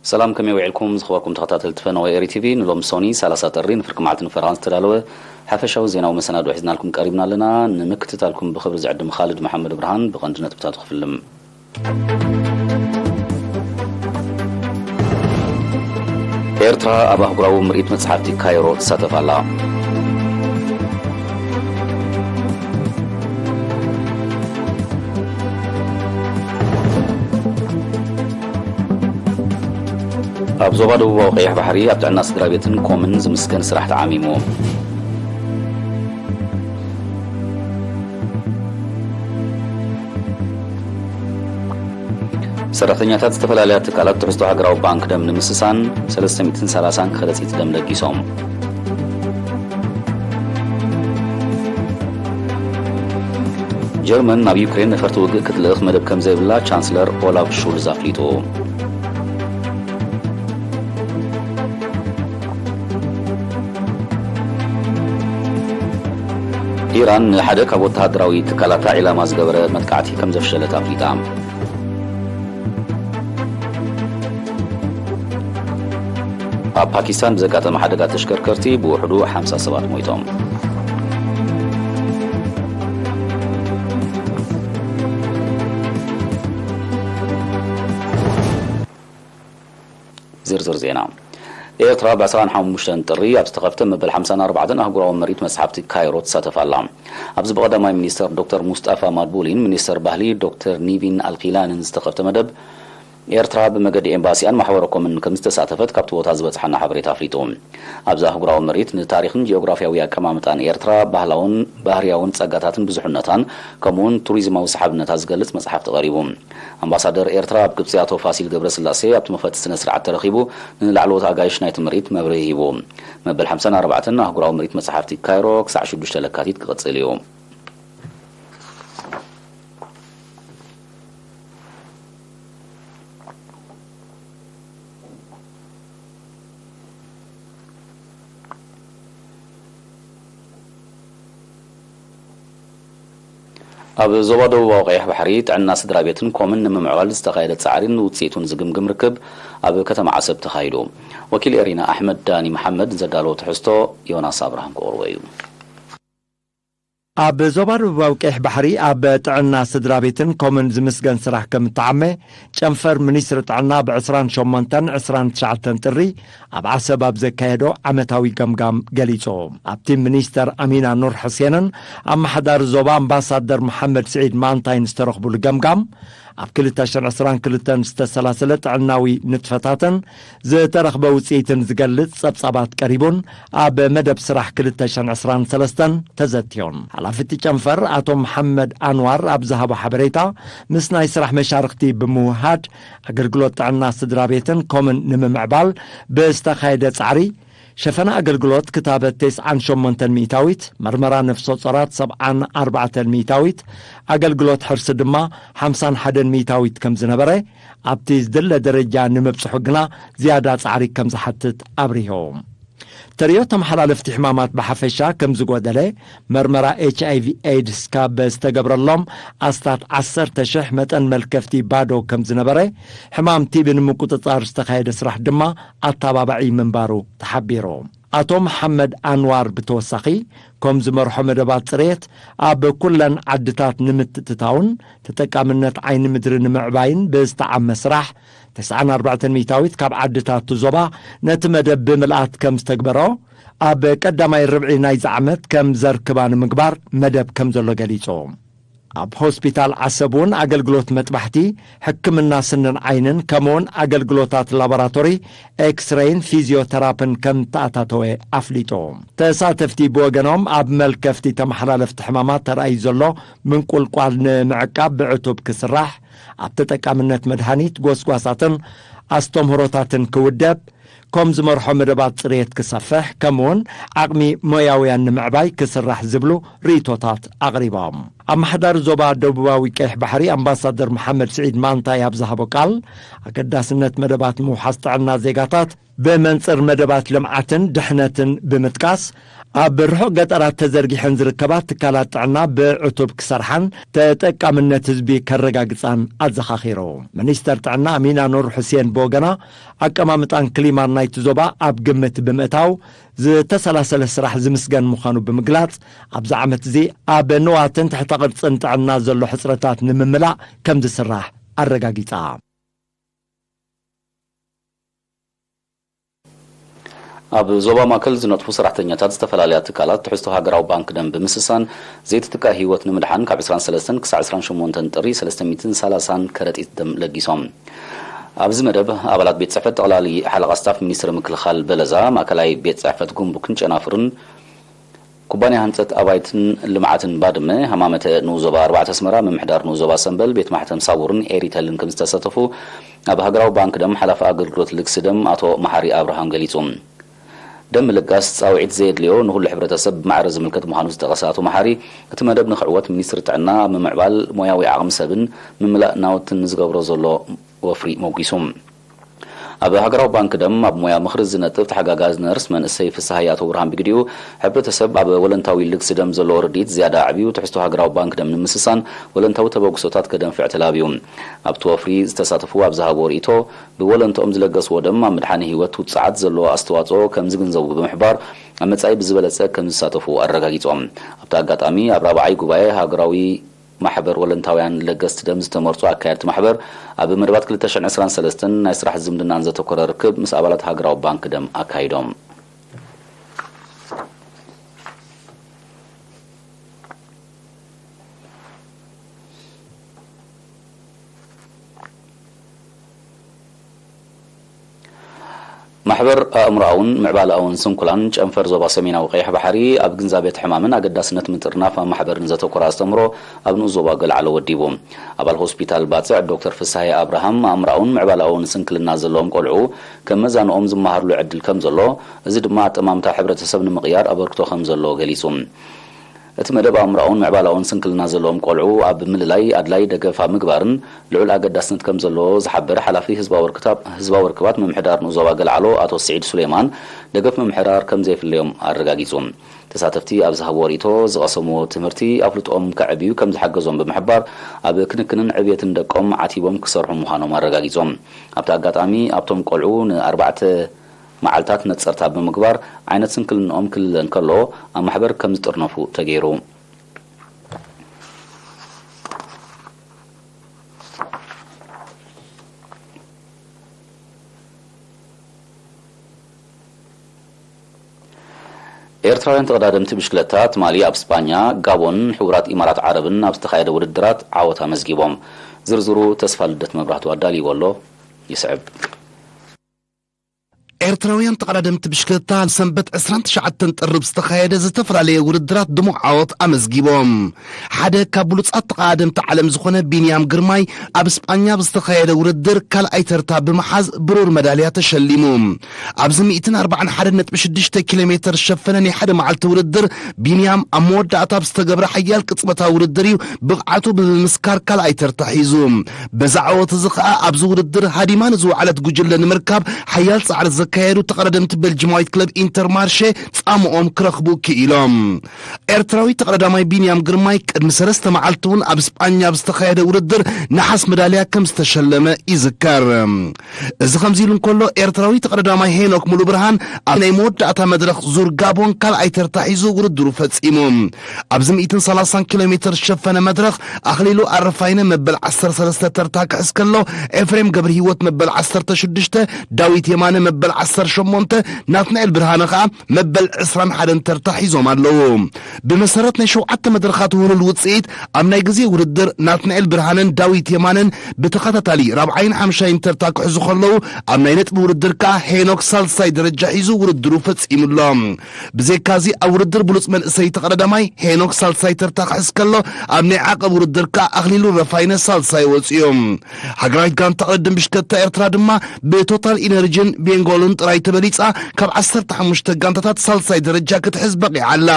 ሰላም፣ ከመይ ውዒልኩም ዝኸበርኩም ተኸታተልቲ ፈነወ ኤሪ ቲቪ? ንሎም ሶኒ ሰላሳ ጥሪ ንፍርቂ መዓልቲ ንፈረቓን ዝተዳለወ ሓፈሻዊ ዜናዊ መሰናድኦ ሒዝናልኩም ቀሪብና ኣለና። ንምክትታልኩም ብኽብሪ ዝዕድም ኻልድ መሓመድ ብርሃን። ብቐንዲ ነጥብታቱ ክፍልም። ኤርትራ ኣብ ኣህጉራዊ ምርኢት መጽሓፍቲ ካይሮ ትሳተፍ ኣላ። ኣብ ዞባ ደቡባዊ ቀይሕ ባሕሪ ኣብ ጥዕና ስድራ ቤትን ኮምን ዝምስገን ስራሕ ተዓሚሙ። ሰራሕተኛታት ዝተፈላለያ ትካላት ትሕዝቶ ሃገራዊ ባንክ ደም ንምስሳን ሰለስተ ሚእትን ሰላሳን ከረጺት ደም ለጊሶም። ጀርመን ናብ ዩክሬን ነፈርቲ ውግእ ክትልእኽ መደብ ከም ዘይብላ ቻንስለር ኦላፍ ሹልዝ ኣፍሊጡ። ኢራን ንሓደ ካብ ወተሃደራዊ ትካላታ ዒላማ ዝገበረ መጥቃዕቲ ከም ዘፍሸለት ኣፍሊጣ። ኣብ ፓኪስታን ብዘጋጠመ ሓደጋ ተሽከርከርቲ ብውሕዱ ሓምሳ ሰባት ሞይቶም። ዝርዝር ዜና። ኤርትራ ብ ዕስራን ሓሙሽተን ጥሪ ኣብ ዝተኸፍተ መበል ሓምሳን ኣርባዕተን ኣህጉራዊ ምርኢት መጽሓፍቲ ካይሮ ትሳተፍ ኣላ። ኣብዚ ብቐዳማይ ሚኒስተር ዶክተር ሙስጣፋ ማድቡሊን ሚኒስተር ባህሊ ዶክተር ኒቪን ኣልኪላንን ዝተኸፍተ መደብ፣ ኤርትራ ብመገዲ ኤምባሲኣን ማሕበረ ኮምን ከም ዝተሳተፈት ካብቲ ቦታ ዝበጽሓና ሓበሬታ ኣፍሊጡ። ኣብዚ ኣህጉራዊ ምርኢት ንታሪኽን ጂኦግራፊያዊ ኣቀማምጣን ኤርትራ፣ ባህላውን ባህርያውን ጸጋታትን ብዙሕነታን፣ ከምኡ'ውን ቱሪዝማዊ ሰሓብነታ ዝገልጽ መጽሓፍቲ ቀሪቡ። ኣምባሳደር ኤርትራ ኣብ ግብጺ ኣቶ ፋሲል ገብረስላሴ ኣብቲ መኽፈቲ ስነ ስርዓት ተረኺቡ ንላዕለዎት ኣጋይሽ ናይቲ ምርኢት መብርሂ ሂቡ። መበል ሓምሳን ኣርባዕተን ኣህጉራዊ ምርኢት መጽሓፍቲ ካይሮ ክሳዕ ሽዱሽተ ለካቲት ክቕጽል እዩ። ኣብ ዞባ ደቡባዊ ቀይሕ ባሕሪ ጥዕና ስድራ ቤትን ኮምን ንምምዕባል ዝተኻየደ ጻዕሪን ውጽኢቱን ዝግምግም ርክብ ኣብ ከተማ ዓሰብ ተኻይዱ። ወኪል ኤሪና ኣሕመድ ዳኒ መሓመድ ዘዳለዎ ትሕዝቶ ዮናስ ኣብርሃም ክቕርቦ እዩ። ኣብ ዞባ ደቡባዊ ቀይሕ ባሕሪ ኣብ ጥዕና ስድራ ቤትን ኮምን ዝምስገን ስራሕ ከም እተዓመ ጨንፈር ሚኒስትሪ ጥዕና ብ ዕስራን ሸሞንተን ዕስራን ትሽዓተን ጥሪ ኣብ ዓሰብ ኣብ ዘካየዶ ዓመታዊ ገምጋም ገሊጹ። ኣብቲ ሚኒስተር ኣሚና ኑር ሕሴንን ኣመሓዳሪ ዞባ ኣምባሳደር መሓመድ ስዒድ ማንታይን ዝተረኽቡሉ ገምጋም፣ ኣብ ክልተ ሽሕን ዕስራን ክልተን ዝተሰላሰለ ጥዕናዊ ንጥፈታትን ዝተረኽበ ውጽኢትን ዝገልጽ ጸብጻባት ቀሪቡን ኣብ መደብ ስራሕ ክልተ ሽሕን ዕስራን ሰለስተን ተዘትዮን። ሓላፊ እቲ ጨንፈር ኣቶ መሓመድ ኣንዋር ኣብ ዝሃቦ ሓበሬታ፣ ምስ ናይ ስራሕ መሻርኽቲ ብምውህሃድ ኣገልግሎት ጥዕና ስድራ ቤትን ኮምን ንምምዕባል ብዝተኻየደ ጻዕሪ፣ ሸፈና ኣገልግሎት ክታበት ተስዓን ሸሞንተን ሚእታዊት፣ መርመራ ነፍሰ ጾራት ሰብዓን ኣርባዕተን ሚእታዊት፣ ኣገልግሎት ሕርሲ ድማ ሓምሳን ሓደን ሚእታዊት ከም ዝነበረ፣ ኣብቲ ዝድለ ደረጃ ንምብጽሑ ግና ዝያዳ ጻዕሪ ከም ዝሓትት ኣብሪሆም። ተርእዮ ተመሓላለፍቲ ሕማማት ብሓፈሻ ከም ዝጎደለ፣ መርመራ ኤች ኣይ ቪ ኤድስ ካብ ዝተገብረሎም ኣስታት ዓሰርተ ሽሕ መጠን መልከፍቲ ባዶ ከም ዝነበረ፣ ሕማም ቲቢ ንምቁጽጻር ዝተኻየደ ስራሕ ድማ ኣተባባዒ ምንባሩ ተሓቢሩ። ኣቶ መሓመድ ኣንዋር ብተወሳኺ፣ ከም ዝመርሖ መደባት ጽሬት ኣብ ኩለን ዓድታት ንምትእትታውን ተጠቃምነት ዓይኒ ምድሪ ንምዕባይን ብዝተዓመ ስራሕ፣ ተስዓን ኣርባዕተን ሚእታዊት ካብ ዓድታት እቲ ዞባ ነቲ መደብ ብምልኣት ከም ዝተግበሮ፣ ኣብ ቀዳማይ ርብዒ ናይዚ ዓመት ከም ዘርክባ ንምግባር መደብ ከም ዘሎ ገሊጹ። ኣብ ሆስፒታል ዓሰብ እውን ኣገልግሎት መጥባሕቲ፣ ሕክምና ስንን ዓይንን፣ ከምኡውን ኣገልግሎታት ላቦራቶሪ፣ ኤክስሬይን ፊዚዮተራፕን ከም ተኣታተወ ኣፍሊጡ። ተሳተፍቲ ብወገኖም፣ ኣብ መልከፍቲ ተመሓላለፍቲ ሕማማት ተራእዩ ዘሎ ምንቁልቋል ንምዕቃብ ብዕቱብ ክስራሕ፣ ኣብ ተጠቃምነት መድሃኒት፣ ጎስጓሳትን ኣስተምህሮታትን ክውደብ፣ ከም ዝመርሖ መደባት ጽሬት ክሰፍሕ፣ ከምኡውን ዓቕሚ ሞያውያን ንምዕባይ ክስራሕ ዝብሉ ርእይቶታት ኣቕሪቦም። ኣመሓዳሪ ዞባ ደቡባዊ ቀይሕ ባሕሪ ኣምባሳደር መሓመድ ስዒድ ማንታይ ኣብ ዝሃቦ ቃል፣ ኣገዳስነት መደባት ምውሓስ ጥዕና ዜጋታት ብመንጽር መደባት ልምዓትን ድሕነትን ብምጥቃስ፣ ኣብ ርሑቕ ገጠራት ተዘርጊሐን ዝርከባ ትካላት ጥዕና ብዕቱብ ክሰርሓን ተጠቃምነት ህዝቢ ከረጋግጻን ኣዘኻኺሩ። ሚኒስተር ጥዕና ኣሚና ኑር ሑሴን ብወገና፣ ኣቀማምጣን ክሊማን ናይቲ ዞባ ኣብ ግምት ብምእታው፣ ዝተሰላሰለ ስራሕ ዝምስገን ምዃኑ ብምግላጽ፣ ኣብዚ ዓመት እዚ ኣብ ንዋትን ትሕተ ቅርጽን ጥዕና ዘሎ ሕጽረታት ንምምላእ ከም ዝስራሕ ኣረጋጊጻ። ኣብ ዞባ ማእከል ዝነጥፉ ሰራሕተኛታት ዝተፈላለያ ትካላት ትሕዝቶ ሃገራዊ ባንክ ደም ብምስሳን ዘይትትካእ ህይወት ንምድሓን ካብ ዕስራን ሰለስተን ክሳዕ ዕስራን ሸሞንተን ጥሪ ሰለስተ ሚእትን ሰላሳን ከረጢት ደም ለጊሶም። ኣብዚ መደብ ኣባላት ቤት ጽሕፈት ጠቕላሊ ሓለቓ ስታፍ ሚኒስትሪ ምክልኻል በለዛ፣ ማእከላይ ቤት ጽሕፈት ጉምቡክን ጨናፍርን ኩባንያ ህንጸት ኣባይትን ልምዓትን ባድመ፣ ሃማመተ ንኡስ ዞባ ኣርባዕተ ኣስመራ፣ ምምሕዳር ንኡስ ዞባ ሰምበል፣ ቤት ማሕተም ሳውርን ኤሪተልን ከም ዝተሳተፉ ኣብ ሃገራዊ ባንክ ደም ሓላፊ ኣገልግሎት ልግሲ ደም ኣቶ መሓሪ ኣብርሃም ገሊጹ። ደም ምልጋስ ጻውዒት ዘየድልዮ ንኹሉ ሕብረተሰብ ብማዕረ ዝምልከት ምዃኑ ዝጠቐሰ ኣቶ መሓሪ፣ እቲ መደብ ንክዕወት ሚኒስትሪ ጥዕና ኣብ ምምዕባል ሞያዊ ዓቕሚ ሰብን ምምላእ ናውትን ዝገብሮ ዘሎ ወፍሪ ሞጒሱ። ኣብ ሃገራዊ ባንክ ደም ኣብ ሞያ ምኽሪ ዝነጥፍ ተሓጋጋዚ ነርስ መንእሰይ ፍስሃየ ኣቶ ብርሃን ብግዲኡ፣ ሕብረተሰብ ኣብ ወለንታዊ ልግሲ ደም ዘለዎ ርድኢት ዝያዳ ኣዕብዩ ትሕዝቶ ሃገራዊ ባንክ ደም ንምስሳን ወለንታዊ ተበግሶታት ከደንፍዕ ተላብዩ። ኣብቲ ወፍሪ ዝተሳተፉ ኣብ ዝሃብዎ ርእይቶ፣ ብወለንትኦም ዝለገስዎ ደም ኣብ ምድሓን ህይወት ውጽዓት ዘለዎ ኣስተዋጽኦ ከም ዝግንዘቡ ብምሕባር፣ ኣብ መጻኢ ብዝበለጸ ከም ዝሳተፉ ኣረጋጊጾም። ኣብቲ ኣጋጣሚ ኣብ ራብዓይ ጉባኤ ሃገራዊ ማሕበር ወለንታውያን ለገስቲ ደም ዝተመርጹ ኣካየድቲ ማሕበር፣ ኣብ መደባት ክልተ ሽሕን ዕስራን ሰለስተን ናይ ስራሕ ዝምድናን ዘተኮረ ርክብ ምስ ኣባላት ሃገራዊ ባንክ ደም ኣካይዶም። ማሕበር ኣእምሮኣውን ምዕባለኣውን ስንኩላን ጨንፈር ዞባ ሰሜናዊ ቀይሕ ባሕሪ፣ ኣብ ግንዛቤ እቲ ሕማምን ኣገዳስነት ምጥርናፍ ኣብ ማሕበርን ዘተኮረ ኣስተምህሮ ኣብ ንኡስ ዞባ ገልዓሎ ወዲቡ። ኣባል ሆስፒታል ባጽዕ ዶክተር ፍስሃየ ኣብርሃም፣ ኣእምሮኣውን ምዕባለኣውን ስንክልና ዘለዎም ቆልዑ ከም መዛንኦም ዝመሃርሉ ዕድል ከም ዘሎ፣ እዚ ድማ ኣጠማምታ ሕብረተሰብ ንምቕያር ኣበርክቶ ከም ዘለዎ ገሊጹ። እቲ መደብ ኣእምሮኣውን ምዕባለኣውን ስንክልና ዘለዎም ቆልዑ ኣብ ምልላይ ኣድላይ ደገፍ ኣብ ምግባርን ልዑል ኣገዳስነት ከም ዘለዎ ዝሓበረ ሓላፊ ህዝባዊ ርክታት፣ ህዝባዊ ርክባት ምምሕዳር ንኡስ ዞባ ገልዓሎ ኣቶ ስዒድ ሱሌማን፣ ደገፍ ምምሕዳር ከም ዘየፍለዮም ኣረጋጊጹ። ተሳተፍቲ ኣብ ዝሃብዎ ርእይቶ፣ ዝቐሰምዎ ትምህርቲ ኣፍልጦኦም ከዕብዩ ከም ዝሓገዞም ብምሕባር፣ ኣብ ክንክንን ዕብየትን ደቆም ዓቲቦም ክሰርሑ ምዃኖም ኣረጋጊጾም። ኣብቲ ኣጋጣሚ፣ ኣብቶም ቆልዑ ንኣርባዕተ መዓልታት ነጸርታ ብምግባር፣ ዓይነት ስንክልንኦም ክልለ እንከሎ፣ ኣብ ማሕበር ከም ዝጥርነፉ ተገይሩ። ኤርትራውያን ተቐዳደምቲ ብሽክለታ ትማሊ ኣብ ስጳኛ፣ ጋቦን፣ ሕቡራት ኢማራት ዓረብን ኣብ ዝተኻየደ ውድድራት ዓወት ኣመዝጊቦም። ዝርዝሩ ተስፋ ልደት መብራህቱ ኣዳልይዎ ኣሎ፣ ይስዕብ። ኤርትራውያን ተቐዳደምቲ ብሽክለታ ሰንበት ዕስራን ትሽዓተን ጥሪ ዝተኻየደ ዝተፈላለየ ውድድራት ድሙቕ ዓወት ኣመዝጊቦም። ሓደ ካብ ብሉጻት ተቐዳደምቲ ዓለም ዝኾነ ቢንያም ግርማይ ኣብ ስጳኛ ብዝተኻየደ ውድድር ካልኣይ ተርታ ብምሓዝ ብሩር መዳልያ ተሸሊሙ። ኣብዚ ሚእትን ኣርባዓን ሓደን ነጥቢ ሽዱሽተ ኪሎ ሜተር ዝሸፈነ ናይ ሓደ መዓልቲ ውድድር፣ ቢንያም ኣብ መወዳእታ ብዝተገብረ ሓያል ቅጽበታዊ ውድድር እዩ ብቕዓቱ ብምምስካር ካልኣይ ተርታ ሒዙ። በዚ ዓወት እዚ ኸኣ ኣብዚ ውድድር ሃዲማ ንዝወዓለት ጉጅለ ንምርካብ ሓያል ጻዕሪ ዘካየዱ ተቐዳደምቲ ቤልጅማዊት ክለብ ኢንተርማርሼ ጻምኦም ክረኽቡ ክኢሎም። ኤርትራዊ ተቐዳዳማይ ቢንያም ግርማይ ቅድሚ ሰለስተ መዓልቲ እውን ኣብ ስጳኛ ኣብ ዝተኻየደ ውድድር ነሓስ መዳልያ ከም ዝተሸለመ ይዝከር። እዚ ከምዚ ኢሉ እንከሎ፣ ኤርትራዊ ተቐዳዳማይ ሄኖክ ሙሉብርሃን ኣብ ናይ መወዳእታ መድረኽ ዙር ጋቦን ካልኣይ ተርታ ሒዙ ውድድሩ ፈጺሙ። ኣብዚ ሚእትን ሰላሳን ኪሎ ሜተር ዝሸፈነ መድረኽ፣ ኣኽሊሉ ኣረፋይነ መበል ዓሰርተ ሰለስተ ተርታ ክሕዝ ከሎ፣ ኤፍሬም ገብረሂወት መበል ዓሰርተ ሽዱሽተ፣ ዳዊት የማነ መበል ዓሰርተ ሸሞንተ፣ ናትናኤል ብርሃነ ከኣ መበል ዕስራን ሓደን ተርታ ሒዞም ኣለዉ። ብመሰረት ናይ ሸውዓተ መድረኻት ውህሉል ውጽኢት፣ ኣብ ናይ ግዜ ውድድር ናትናኤል ብርሃነን ዳዊት የማነን ብተኸታታሊ ራብዓይን ሓምሻይን ተርታ ክሕዙ ከለዉ፣ ኣብ ናይ ነጥቢ ውድድር ከኣ ሄኖክ ሳልሳይ ደረጃ ሒዙ ውድድሩ ፈጺሙ ኣሎ። ብዘይካዚ፣ ኣብ ውድድር ብሉጽ መንእሰይ ተቐዳዳማይ ሄኖክ ሳልሳይ ተርታ ክሕዝ ከሎ፣ ኣብ ናይ ዓቐብ ውድድር ከኣ ኣኽሊሉ ረፋይነ ሳልሳይ ወጺኡ። ሃገራዊት ጋንታ ቅድድም ብሽክለታ ኤርትራ ድማ ብቶታል ኢነርጂን ቤንጎልን ጥራይ ተበሊጻ፣ ካብ ዓሰርተ ሓሙሽተ ጋንታታት ሳልሳይ ደረጃ ክትሕዝ በቒዓ ኣላ።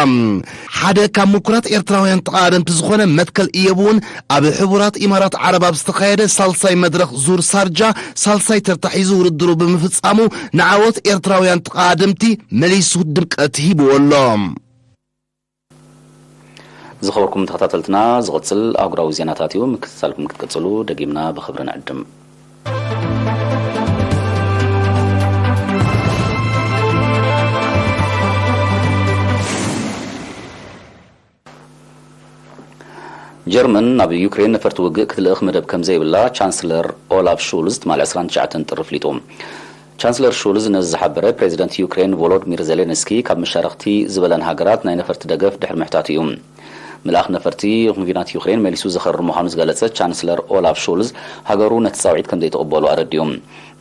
ሓደ ካብ ምኩራት ኤርትራውያን ተቐዳደምቲ ዝኾነ መትከል እዮብ እውን ኣብ ሕቡራት ኢማራት ዓረብ ኣብ ዝተኻየደ ሳልሳይ መድረኽ ዙር ሳርጃ ሳልሳይ ተርታ ሒዙ ውድድሩ ብምፍጻሙ፣ ንዓወት ኤርትራውያን ተቐዳደምቲ መሊሱ ድምቀት ሂብዎ ኣሎ። ዝኸበርኩም ተኸታተልትና፣ ዝቕጽል ኣህጉራዊ ዜናታት እዩ። ምክትታልኩም ክትቅጽሉ ደጊምና ብኽብሪ ንዕድም። ጀርመን ናብ ዩክሬን ነፈርቲ ውግእ ክትልእኽ መደብ ከም ዘይብላ ቻንስለር ኦላፍ ሹልዝ ትማሊ ዕስራን ትሽዓተን ጥሪ ኣፍሊጡ። ቻንስለር ሹልዝ ነዚ ዝሓበረ፣ ፕሬዚደንት ዩክሬን ቮሎድሚር ዜሌንስኪ ካብ መሻርኽቲ ዝበለን ሃገራት ናይ ነፈርቲ ደገፍ ድሕሪ ምሕታቱ እዩ። ምልኣኽ ነፈርቲ ንኲናት ዩክሬን መሊሱ ዘኸርር ምዃኑ ዝገለጸ ቻንስለር ኦላፍ ሹልዝ፣ ሃገሩ ነቲ ጻውዒት ከም ዘይትቕበሎ ኣረዲኡ።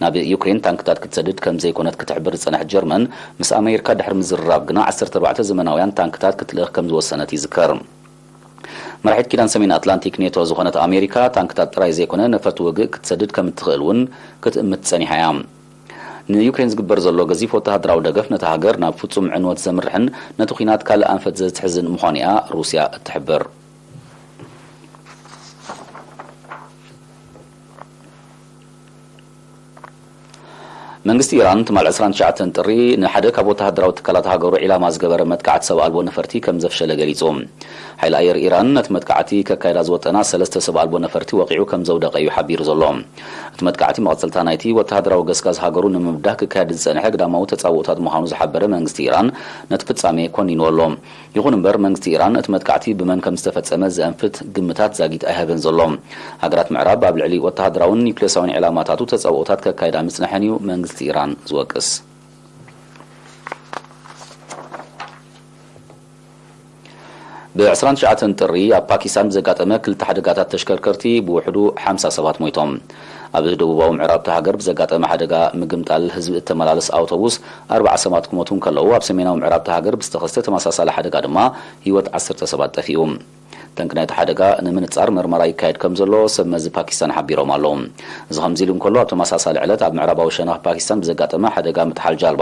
ናብ ዩክሬን ታንክታት ክትሰድድ ከም ዘይኮነት ክትሕብር ዝጸንሐት ጀርመን፣ ምስ ኣሜሪካ ድሕሪ ምዝርራብ ግና ዓሰርተ ኣርባዕተ ዘመናውያን ታንክታት ክትልእኽ ከም ዝወሰነት ይዝከር። መራሒት ኪዳን ሰሜን ኣትላንቲክ ኔቶ ዝኾነት ኣሜሪካ፣ ታንክታት ጥራይ ዘይኮነ ነፈርቲ ውግእ ክትሰድድ ከም እትኽእል እውን ክትእምት ጸኒሓ እያ። ንዩክሬን ዝግበር ዘሎ ገዚፍ ወተሃደራዊ ደገፍ ነታ ሃገር ናብ ፍጹም ዕንወት ዘምርሕን ነቲ ኲናት ካልእ ኣንፈት ዘትሕዝን ምዃኑ እያ ሩስያ እትሕብር። መንግስቲ ኢራን ትማል ዕስራን ትሽዓተን ጥሪ ንሓደ ካብ ወተሃደራዊ ትካላት ሃገሩ ዒላማ ዝገበረ መጥቃዕቲ ሰብ ኣልቦ ነፈርቲ ከም ዘፍሸለ ገሊጹ። ሓይሊ ኣየር ኢራን ነቲ መጥቃዕቲ ከካይዳ ዝወጠና ሰለስተ ሰብ ኣልቦ ነፈርቲ ወቒዑ ከም ዘውደቐ እዩ ሓቢሩ ዘሎ። እቲ መጥቃዕቲ መቐጸልታ ናይቲ ወተሃደራዊ ገስጋስ ሃገሩ ንምብዳህ ክካየድ ዝጸንሐ ግዳማዊ ተጻብኦታት ምዃኑ ዝሓበረ መንግስቲ ኢራን ነቲ ፍጻሜ ኮኒንዎ ኣሎ። ይኹን እምበር መንግስቲ ኢራን እቲ መጥቃዕቲ ብመን ከም ዝተፈጸመ ዘእንፍት ግምታት ዛጊት ኣይሃበን ዘሎ። ሃገራት ምዕራብ ኣብ ልዕሊ ወተሃደራውን ኒውክሌሳውን ዒላማታቱ ተጻብኦታት ከካይዳ ምጽንሐን እዩ መንግስቲ ኢራን ዝወቅስ። ብ ዕስራን ትሽዓተን ጥሪ ኣብ ፓኪስታን ብዘጋጠመ ክልተ ሓደጋታት ተሽከርከርቲ ብውሕዱ ሓምሳ ሰባት ሞይቶም። ኣብ ደቡባዊ ምዕራብ እታ ሃገር ብዘጋጠመ ሓደጋ ምግምጣል ህዝቢ እተመላልስ ኣውቶቡስ ኣርባዓ ሰባት ክሞቱ እንከለዉ፣ ኣብ ሰሜናዊ ምዕራብ እታ ሃገር ብዝተኸስተ ተመሳሳሊ ሓደጋ ድማ ህይወት ዓሰርተ ሰባት ጠፊኡ። ጠንቂ ናይቲ ሓደጋ ንምንጻር መርመራ ይካየድ ከም ዘሎ ሰብ መዚ ፓኪስታን ሓቢሮም ኣለዉ። እዚ ከምዚ ኢሉ እንከሎ፣ ኣብ ተመሳሳሊ ዕለት ኣብ ምዕራባዊ ሸነኽ ፓኪስታን ብዘጋጠመ ሓደጋ ምጥሓል ጃልባ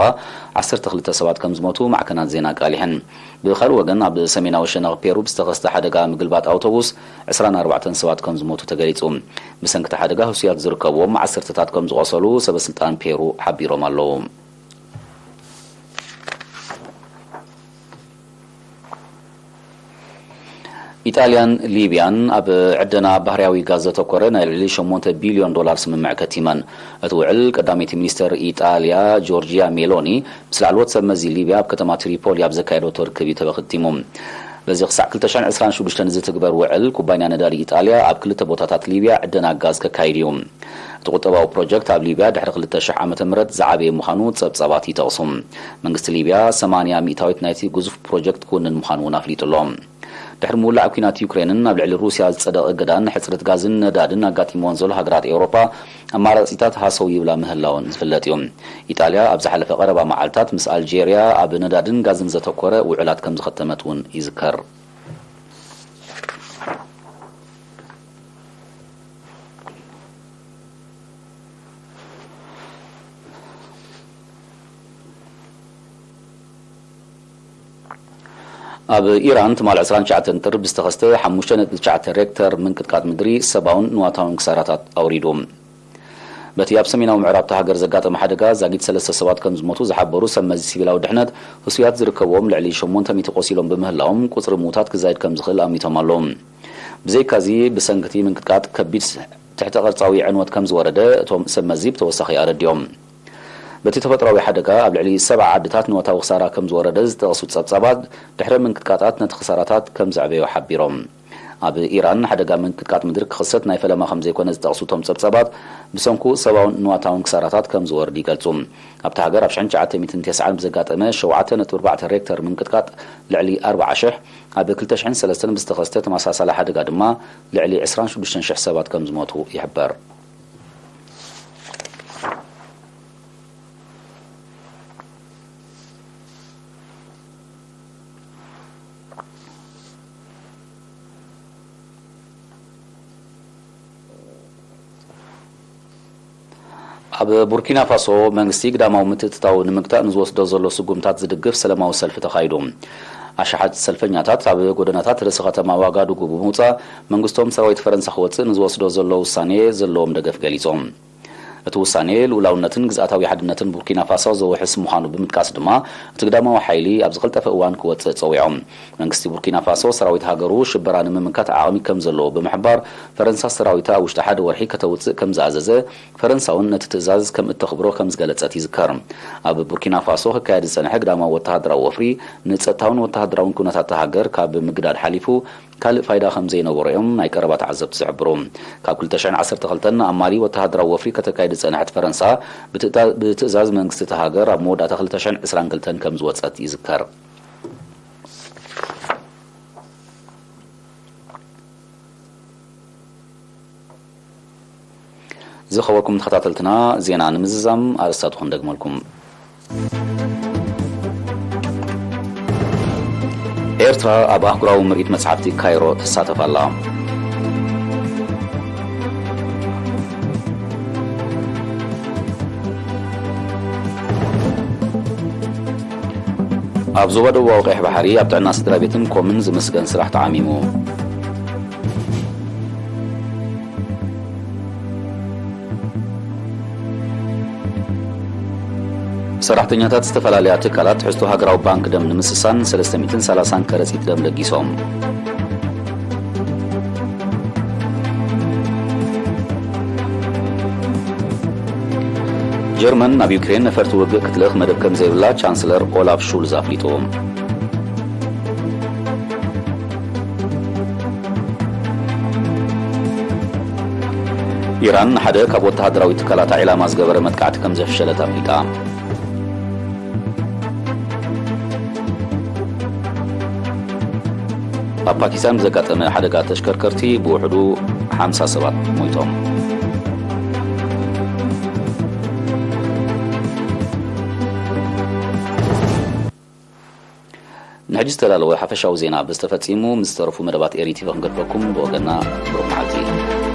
ዓሰርተ ክልተ ሰባት ከም ዝሞቱ ማዕከናት ዜና ኣቃሊሐን። ብኻልእ ወገን፣ ኣብ ሰሜናዊ ሸነኽ ፔሩ ብዝተኸስተ ሓደጋ ምግልባጥ ኣውቶቡስ ዕስራን ኣርባዕተን ሰባት ከም ዝሞቱ ተገሊጹ። ብሰንኪ እቲ ሓደጋ ህሱያት ዝርከብዎም ዓሰርተታት ከም ዝቖሰሉ ሰበ ስልጣን ፔሩ ሓቢሮም ኣለዉ። ኢጣልያን ሊብያን ኣብ ዕደና ባህርያዊ ጋዝ ዘተኮረ ናይ ልዕሊ ሸሞንተ ቢልዮን ዶላር ስምምዕ ከቲመን። እቲ ውዕል ቀዳመይቲ ሚኒስተር ኢጣልያ ጆርጂያ ሜሎኒ ምስ ላዕለዎት ሰብ መዚ ሊብያ ኣብ ከተማ ትሪፖሊ ኣብ ዘካየደቶ ርክብ እዩ ተበኽቲሙ። በዚ ክሳዕ ክልተ ሽሕን ዕስራን ሽዱሽተን ዝትግበር ውዕል፣ ኩባንያ ነዳዲ ኢጣልያ ኣብ ክልተ ቦታታት ሊብያ ዕደና ጋዝ ከካይድ እዩ። እቲ ቁጠባዊ ፕሮጀክት ኣብ ሊብያ ድሕሪ ክልተ ሽሕ ዓመተ ምህረት ዝዓበየ ምዃኑ ጸብጻባት ይጠቕሱ። መንግስቲ ሊብያ ሰማንያ ሚእታዊት ናይቲ ግዙፍ ፕሮጀክት ክውንን ምዃኑ እውን ኣፍሊጡ ኣሎ። ድሕሪ ምውላዕ ኲናት ዩክሬንን ኣብ ልዕሊ ሩስያ ዝጸደቐ እገዳን ሕጽረት ጋዝን ነዳድን ኣጋጢምወን ዘሎ ሃገራት ኤውሮጳ፣ ኣማራጺታት ሃሰው ይብላ ምህላወን ዝፍለጥ እዩ። ኢጣልያ ኣብ ዝሓለፈ ቀረባ መዓልታት ምስ ኣልጄርያ ኣብ ነዳድን ጋዝን ዘተኮረ ውዕላት ከም ዝኸተመት እውን ይዝከር። ኣብ ኢራን ትማል ዕስራን ትሽዓተን ጥሪ ብዝተኸስተ ሓሙሽተ ነጥቢ ትሽዓተ ሬክተር ምንቅጥቃጥ ምድሪ ሰብኣውን ንዋታውን ክሳራታት ኣውሪዱ። በቲ ኣብ ሰሜናዊ ምዕራብ እታ ሃገር ዘጋጠመ ሓደጋ ዛጊት ሰለስተ ሰባት ከም ዝሞቱ ዝሓበሩ ሰብ መዚ ሲቪላዊ ድሕነት፣ ህሱያት ዝርከብዎም ልዕሊ ሸሞንተ ሚእቲ ቆሲሎም ብምህላዎም፣ ቁጽሪ ምዉታት ክዛይድ ከም ዝኽእል ኣሚቶም ኣለዉ። ብዘይካዚ፣ ብሰንኪ እቲ ምንቅጥቃጥ ከቢድ ትሕተ ቅርጻዊ ዕንወት ከም ዝወረደ እቶም ሰብ መዚ ብተወሳኺ ኣረዲኦም። በቲ ተፈጥሮኣዊ ሓደጋ ኣብ ልዕሊ ሰብዓ ዓድታት ንዋታዊ ክሳራ ከም ዝወረደ ዝጠቕሱ ጸብጻባት፣ ድሕረ ምንቅጥቃጣት ነቲ ክሳራታት ከም ዘዕበዮ ሓቢሮም። ኣብ ኢራን ሓደጋ ምንቅጥቃጥ ምድሪ ክኽሰት ናይ ፈለማ ከም ዘይኮነ ዝጠቕሱ እቶም ጸብጻባት፣ ብሰንኩ ሰብኣውን ንዋታውን ክሳራታት ከም ዝወርድ ይገልጹ። ኣብታ ሃገር ኣብ ሽሕን ትሽዓተ ሚእትን ተስዓን ብዘጋጠመ ሸውዓተ ነጥቢ ኣርባዕተ ሬክተር ምንቅጥቃጥ ልዕሊ ኣርባዓ ሽሕ፣ ኣብ ክልተ ሽሕን ሰለስተን ብዝተኸስተ ተመሳሳሊ ሓደጋ ድማ ልዕሊ ዕስራን ሽዱሽተን ሽሕ ሰባት ከም ዝሞቱ ይሕበር። ኣብ ቡርኪና ፋሶ፣ መንግስቲ ግዳማዊ ምትእትታው ንምግታእ ንዝወስዶ ዘሎ ስጉምታት ዝድግፍ ሰላማዊ ሰልፊ ተኻይዱ። ኣሽሓት ሰልፈኛታት ኣብ ጎደናታት ርእሰ ከተማ ዋጋዱጉ ብምውጻእ፣ መንግስቶም ሰራዊት ፈረንሳ ክወጽእ ንዝወስዶ ዘሎ ውሳኔ ዘለዎም ደገፍ ገሊጾም። እቲ ውሳኔ ልኡላውነትን ግዝኣታዊ ሓድነትን ቡርኪና ፋሶ ዘውሕስ ምዃኑ ብምጥቃስ ድማ፣ እቲ ግዳማዊ ሓይሊ ኣብ ዝቐልጠፈ እዋን ክወጽእ ጸዊዖም። መንግስቲ ቡርኪና ፋሶ፣ ሰራዊት ሃገሩ ሽበራ ንምምካት ዓቕሚ ከም ዘለዎ ብምሕባር፣ ፈረንሳ ሰራዊታ ኣብ ውሽጢ ሓደ ወርሒ ከተውጽእ ከም ዝኣዘዘ፣ ፈረንሳ እውን ነቲ ትእዛዝ ከም እተኽብሮ ከም ዝገለጸት ይዝከር። ኣብ ቡርኪና ፋሶ ክካየድ ዝጸንሐ ግዳማዊ ወተሃደራዊ ወፍሪ፣ ንጸጥታውን ወተሃደራውን ኩነታት እታ ሃገር ካብ ምግዳድ ሓሊፉ፣ ካልእ ፋይዳ ከም ዘይነበሮ እዮም ናይ ቀረባ ተዓዘብቲ ዝሕብሩ። ካብ ክልተ ሽሕን ዓሰርተ ክልተን ንኣማሊ ወተሃደራዊ ወፍሪ ከተካይድ ዝጸንሐት ፈረንሳ፣ ብትእታ-፣ ብትእዛዝ መንግስቲ እታ ሃገር ኣብ መወዳእታ ክልተ ሽሕን ዕስራን ክልተን ከም ዝወጸት ይዝከር። ዝኸበርኩም ተኸታተልትና፣ ዜና ንምዝዛም ኣርእስታቱ ክንደግመልኩም። ኤርትራ ኣብ ኣህጉራዊ ምርኢት መጽሓፍቲ ካይሮ ትሳተፍ ኣላ። ኣብ ዞባ ደቡባዊ ቀይሕ ባሕሪ ኣብ ጥዕና ስድራ ቤትን ኮምን ዝምስገን ስራሕ ተዓሚሙ። ሰራሕተኛታት ዝተፈላለያ ትካላት ትሕዝቶ ሃገራዊ ባንክ ደም ንምስሳን ሰለስተ ሚእትን ሰላሳን ከረጺት ደም ለጊሶም። ጀርመን ናብ ዩክሬን ነፈርቲ ውግእ ክትልእኽ መደብ ከም ዘይብላ ቻንስለር ኦላፍ ሹልዝ ኣፍሊጡ። ኢራን ንሓደ ካብ ወተሃደራዊ ትካላታ ዒላማ ዝገበረ መጥቃዕቲ ከም ዘፍሸለት ኣፍሊጣ። ኣብ ፓኪስታን ብዘጋጠመ ሓደጋ ተሽከርከርቲ ብውሕዱ ሓምሳ ሰባት ሞይቶም። ንሕጂ ዝተዳለወ ሓፈሻዊ ዜና ብዝተፈጺሙ፣ ምስ ዝተረፉ መደባት ኤሪ ቲቪ ክንገድፈኩም ብወገንና ብሩኽ መዓልቲ።